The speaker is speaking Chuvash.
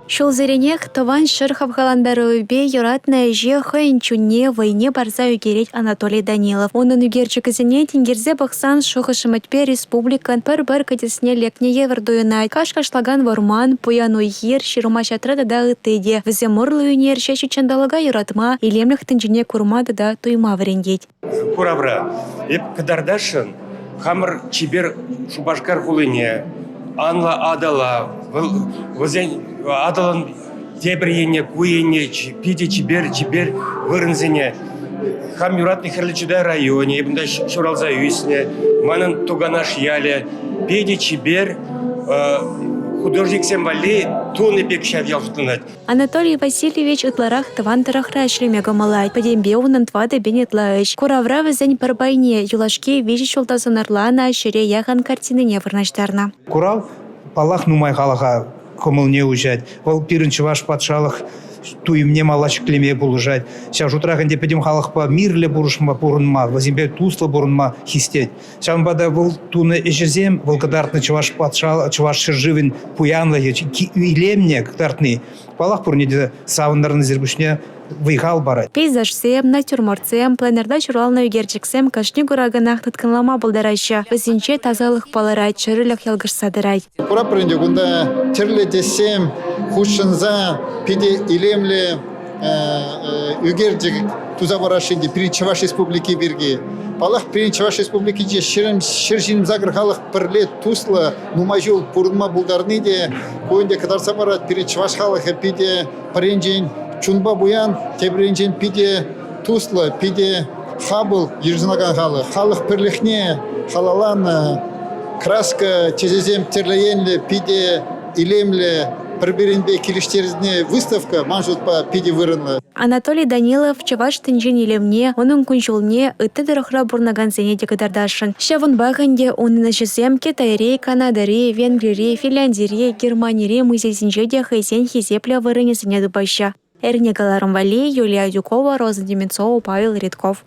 Ҫулсеренех тӑван ҫӗр хавхалантарӑвӗпе юратнӑ ӗҫе хӑйӗн чунне, вӑйне парса ӳкерет Анатолий Данилов. Унӑн ӳкерчӗкӗсене тинкерсе пӑхсан шухӑш-ӗмӗтпе республикӑн пӗр-пӗр кӗтесне лекнӗ евӗр туйӑнать. Каш-кашлакан вӑрман, пуян уй-хир, ҫырма-ҫатра тата ытти те. Вӗсем урлӑ ӳнерҫӗ ҫут ҫанталӑка юратма, илемлӗх тӗнчине курма тата туйма вӗрентет. Куравра эп кӑтартасшӑн хамӑр чипер Шупашкар хулине, анлӑ Атӑла, вӑл вӗсен Атӑлӑн тепӗр енне, ку енне питӗ чипер-чипер вырӑнсене. Хам юратнӑ Хӗрлӗ Чутай районӗ, эп унта ҫуралса ӳснӗ. Манӑн Туканаш ялӗ питӗ чипер художниксем валли тунӑ пек ҫав ял шутланать. Анатолий Васильевич ытларах тӑван тӑрӑхра ӗҫлеме кӑмӑллать. Пӗтӗмпе унӑн 4000 ытла ӗҫ. Куравра вӗсен пӗр пайне юлашки виҫӗ ҫулта сӑнарланӑ ҫӗре яхӑн картинине вырнаҫтарнӑ. Курав, паллах, нумай халӑха кӑмӑлне уҫать. Вӑл пирӗн чӑваш патшалӑх туйӑмне мала ҫӗклеме пулӑшать. Ҫав шутрах ӗнтӗ пӗтӗм халӑхпа мирлӗ пурӑнма, вӗсемпе туслӑ пурӑнма хистет. Ҫавӑнпа та вӑл тунӑ ӗҫӗсем, вӑл кӑтартнӑ чӑваш патшалӑх, чӑваш ҫӗршывӗн пуянлӑхӗ, илемне кӑтартни, паллах, пурне те савӑнтарнисӗр пуҫне вӑй-хал парать. Пейзажсем, натюрмортсем, пленэрта ҫуралнӑ ӳкерчӗксем кашни кураканах тыткӑнлама пултараҫҫӗ. Вӗсенче тасалӑх палӑрать, чӗрӗлӗх йӑлкӑшса тӑрать. Куратпӑр ӗнтӗ, кунта тӗрлӗ тӗссем хутшӑнса питӗ илемлӗ ӳкерчӗк туса парасшӑн те пирӗн Чӑваш Республики пирки. Паллах, пирӗн Чӑваш Республикинче 128 халӑх пӗрле туслӑ нумай ҫул пурӑнма пултарни те ку ӗнтӗ кӑтартса парать. Пирӗн чӑваш халӑхӗ питӗ пӗринчен чунпа пуян, тепринчен питӗ туслӑ, питӗ хапӑл йышӑнакан халӑх. Халӑх пӗрлӗхне халалланӑ краска тӗсӗсем тӗрлӗ енлӗ, питӗ илемлӗ, пӗр-пӗринпе килӗштерни выставка ман шутпа питӗ вырӑнлӑ. Анатолий Данилов чӑваш тӗнчин илемне, унӑн кун-ҫулне ытти тӑрӑхра пурӑнакансене те кӑтартасшӑн. Ҫавӑнпах ӗнтӗ унӑн ӗҫӗсем Китайри, Канадӑри, Венгрири, Финляндири, Германири музейсенче те хӑйсен хисеплӗ вырӑнӗсене тупаҫҫӗ. Эрне кӑларӑм валли Юлия Адюкова, Роза Деменцова, Павел Редков.